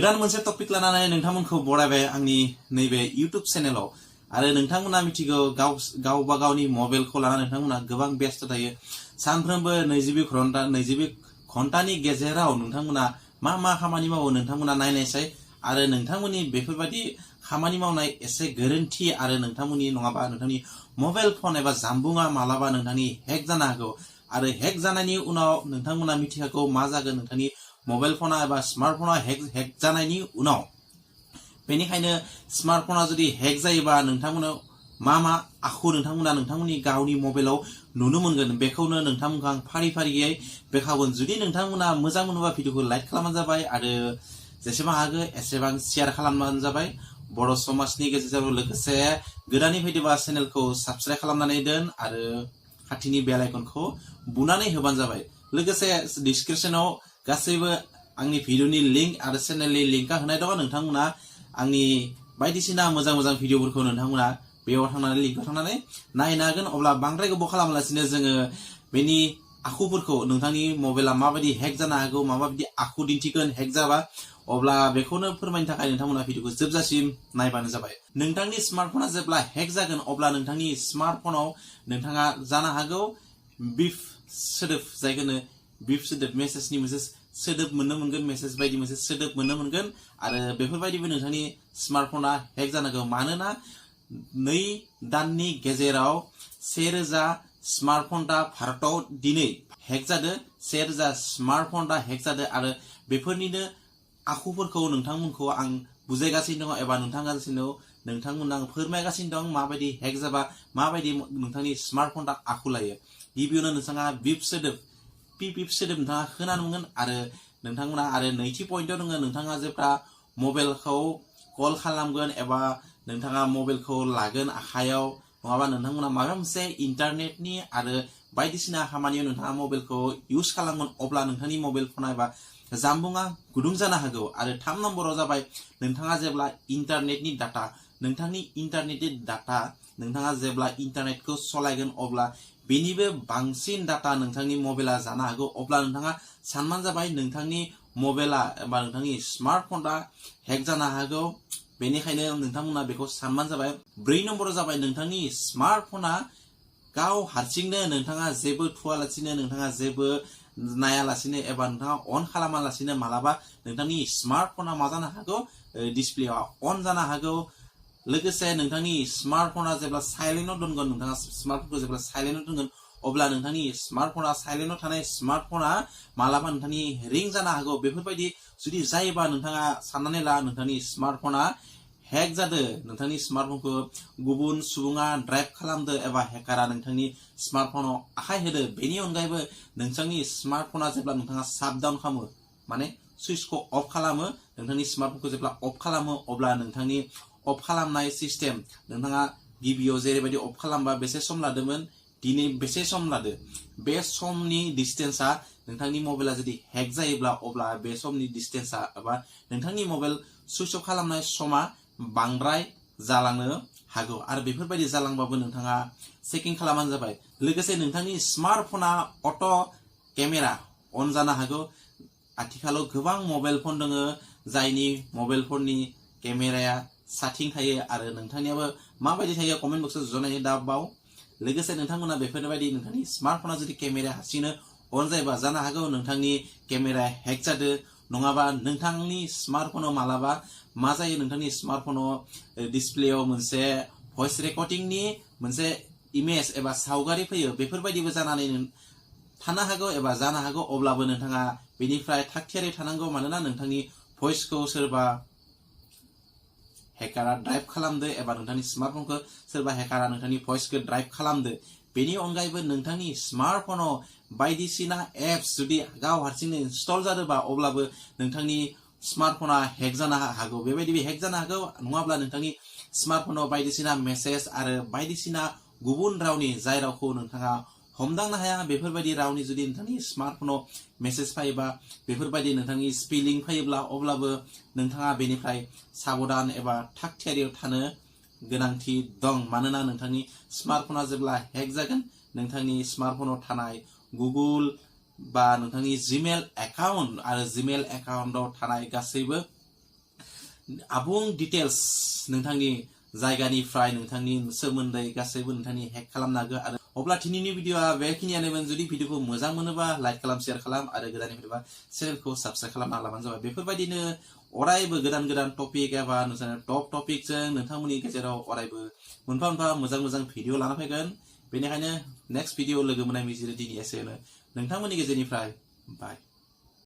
गोदान मोनसे टपिक लानानै नोंथांमोनखौ बरायबाय आंनि नैबे इउट्यूब चेनेलाव आरो नोंथांमोना मिथिगौ गावबा गावनि मबाइलखौ लानानै नोंथांमोना गोबां बेस्थ थायो सानफ्रोमबो 22 घन्टानि गेजेराव नोंथांमोना मा खामानि मावो नोंथांमोना नायनायसाय आरो नोंथांमोननि बेफोरबायदि खामानि मावनाय एसे गोरोन्थि आरो नोंथांमोननि नङाबा नोंथांनि मबाइल फन एबा जानबुङा मालाबा नोंथांनि हेक जानो हागौ आरो हेक जानायनि उनाव नोंथांमोना मिथिखागौ मा जागोन नोंथांनि मबाइल फना एबा स्मार्टफना हेक जानायनि उनाव बेनिखायनो स्मार्टफना जुदि हेक जायोबा नोंथांमोनाव मा आखु नोंथांमोना नोंथांमोननि गावनि मबाइलाव नुनो मोनगोन बेखौनो नोंथांमोनखौ आं फारि-फारियै बेखावगोन। जुदि नोंथांमोना मोजां मोनोबा भिडिअखौ लाइक खालामबानो जाबाय आरो जेसेबां हागौ एसेबां शेयार खालामबानो जाबाय। बर' समाजनि गेजेराव लोगोसे गोदानै फैदोंबा चेनेलखौ साबस्क्राइब खालामनानै दोन आरो खाथिनि बेल आइकनखौ बुनानै होबानो जाबाय। लोगोसे डिसक्रिपशनाव गासैबो आंनि भिडिअनि लिंक आरो चेनेलनि लिंकआ होनाय दङ। नोंथांमोना आंनि बायदिसिना मोजां भिडिअफोरखौ नोंथांमोना बेयाव थांनानै लिंकआव थांनानै नायनो हागोन। अब्ला बांद्राय गोबाव खालामालासिनो जोङो बेनि आखुफोरखौ नोंथांनि मबाइला माबायदि हेक जानो हागौ माबायदि आखु दिन्थिगोन हेक जाबा अब्ला बेखौनो फोरमायनो थाखाय नोंथांमोना भिडिअखौ जोबजासिम नायबानो जाबाय। नोंथांनि स्मार्टफना जेब्ला हेक जागोन अब्ला नोंथांनि स्मार्टफनाव नोंथाङा जानो हागौ बिप सोदोब जायखौनो बिप सोदोब मेसेजनि मोनसे सोदोब मोननो मोनगोन मेसेज बायदि मोनसे सोदोब मोननो मोनगोन आरो बेफोरबायदिबो नोंथांनि स्मार्टफना हेक जानांगौ। मानोना 2 दाननि गेजेराव 1000 स्मार्टफना भारताव दिनै हेक जादों 1000 स्मार्टफना हेक जादों आरो बेफोरनिनो आखुफोरखौ नोंथांमोनखौ आं बुजायगासिनो दङ एबा नोंथांमोननो आं फोरमायगासिनो दं माबायदि हेक जाबा माबायदि नोंथांनि स्मार्टफना आखु लायो। गिबियावनो नोंथाङा बिप सोदोब नोंथाङा खोनानो मोनगोन आरो नोंथांमोना आरो नैथि पइन्टआव दङ नोंथाङा जेब्ला मबाइलखौ कल खालामगोन एबा नोंथाङा मबाइलखौ लागोन आखायाव नङाबा नोंथांमोना माबा मोनसे इन्टारनेटनि आरो बायदिसिना खामानियाव नोंथाङा मबाइलखौ इउज खालामगोन अब्ला नोंथांनि मबाइल फना एबा जानबुङा गुदुं जानो हागौ। आरो 3 नम्बराव जाबाय नोंथाङा जेब्ला इन्टारनेटनि डाटा नोंथाङा जेब्ला इन्टारनेटखौ सालायगोन अब्ला बेनिबो बांसिन डाटा नोंथांनि मबाइला जानो हागौ। अब्ला नोंथाङा सानबानो जाबाय नोंथांनि मबाइला एबा नोंथांनि स्मार्टफना हेक जानो हागौ। बेनिखायनो नोंथांमोना बेखौ सानबानो जाबाय। 4 नम्बराव जाबाय नोंथांनि स्मार्टफना गाव हारसिंनो नोंथाङा जेबो थुआलासिनो नोंथाङा जेबो नायालासिनो एबा नोंथाङा अन खालामालासिनो मालाबा नोंथांनि स्मार्टफना मा जानो हागौ डिसप्लेआ अन जानो हागौ। लोगोसे नोंथांनि स्मार्टफना जेब्ला साइलेन्टआव दोनगोन नोंथाङा स्मार्टफनखौ जेब्ला साइलेन्टआव दोनगोन अब्ला नोंथांनि स्मार्टफना साइलेन्टआव थानाय स्मार्टफना मालाबा नोंथांनि रिं जानो हागौ। बेफोरबायदि जुदि जायोबा नोंथाङा साननानै ला नोंथांनि स्मार्टफना हेक जादों नोंथांनि स्मार्टफनखौ गुबुन सुबुङा ड्राइभ खालामदो एबा हेकारा नोंथांनि स्मार्टफनाव आखाइ होदो। बेनि अनगायैबो नोंथांनि स्मार्टफना जेब्ला नोंथाङा शाटडाउन खालामो माने सुइचखौ अफ खालामो नोंथांनि स्मार्टफनखौ जेब्ला अफ खालामो अब्ला नोंथांनि अफ खालामनाय सिस्टेम नोंथाङा गिबियाव जेरैबायदि अफ खालामबा बेसे सम लादोंमोन दिनै बेसे सम लादो बे समनि डिस्टेन्सआ नोंथांनि मबाइला जुदि हेक जायोब्ला अब्ला बे समनि डिस्टेन्सआ एबा नोंथांनि मबाइल सुइच अफ खालामनाय समा बांद्राय जालांनो हागौ। आरो बेफोरबायदि जालांबाबो नोंथाङा चेकिं खालामबानो जाबाय। लोगोसे नोंथांनि स्मार्टफना अट' केमेरा अन जानो हागौ। आथिखालाव गोबां मबाइल फन दङ जायनि मबाइल फननि केमेराया साथिं थायो आरो नोंथांनियाबो माबायदि थायो कमेन्ट बक्सआव जनायनि दाबाव। लोगोसे नोंथांमोना बेफोरबायदि नोंथांनि स्मार्टफना जुदि केमेरा हारसिंनो अन जायोबा जानो हागौ नोंथांनि केमेराया हेक जादों नङाबा नोंथांनि स्मार्टफनाव मालाबा मा जायो नोंथांनि स्मार्टफनाव डिसप्लेयाव मोनसे भइस रेकर्डिंनि मोनसे इमेज एबा सावगारि फैयो बेफोरबायदिबो जानानै थानो हागौ एबा जानो हागौ। अब्लाबो नोंथाङा बेनिफ्राय थागथियारि थानांगौ मानोना नोंथांनि भइसखौ सोरबा हेकारा ड्राइभ खालामदो एबा नोंथांनि स्मार्टफनखौ सोरबा हेकारा नोंथांनि भइसखौ ड्राइभ खालामदो। बेनि अनगायैबो नोंथांनि स्मार्टफनाव बायदिसिना एप्स जुदि गाव हारसिंनो इनस्टल जादोंबा अब्लाबो नोंथांनि स्मार्टफना हेक जानो हागौ। बेबायदि हेक जानो हागौ नङाब्ला नोंथांनि स्मार्टफनाव बायदिसिना मेसेज आरो बायदिसिना गुबुन रावनि जाय रावखौ नोंथाङा हमदांनो हाया बेफोरबायदि रावनि जुदि नोंथांनि स्मार्टफनाव मेसेज फैयोबा बेफोरबायदि नोंथांनि स्पेलिं फैयोब्ला अब्लाबो नोंथाङा बेनिफ्राय साबधान एबा थागथियारियाव थानो गोनांथि दं। मानोना नोंथांनि स्मार्टफना जेब्ला हेक जागोन नोंथांनि स्मार्टफनाव थानाय गुगोल बा नोंथांनि जिमेल एकाउन्ट आरो जिमेल एकाउन्टआव थानाय गासैबो आबुं डिटेल्स नोंथांनि जायगानिफ्राय नोंथांनि सोमोन्दै गासैबो नोंथांनि हेक खालामनो हागोन आरो अब्ला दिनैनि भिडिअआ बेखिनियानोमोन जुदि भिडिअखौ मोजां मोनोबा लाइक खालाम शेयार खालाम आरो गोदानै फैबा चेनेलखौ साबस्क्राइब खालामना लाबानो जाबाय बेफोरबायदिनो अरायबो गोदान गोदान टपिक एबा टप टपिकजों नोंथांमोननि गेजेराव अरायबो मोनफा मोनफा मोजां मोजां भिडिअ लाना फैगोन बेनिखायनो नेक्स्ट भिडिअ लोगो मोननाय मिजिं दिनै एसेनो नोंथांमोननि गेजेरनिफ्राय बाय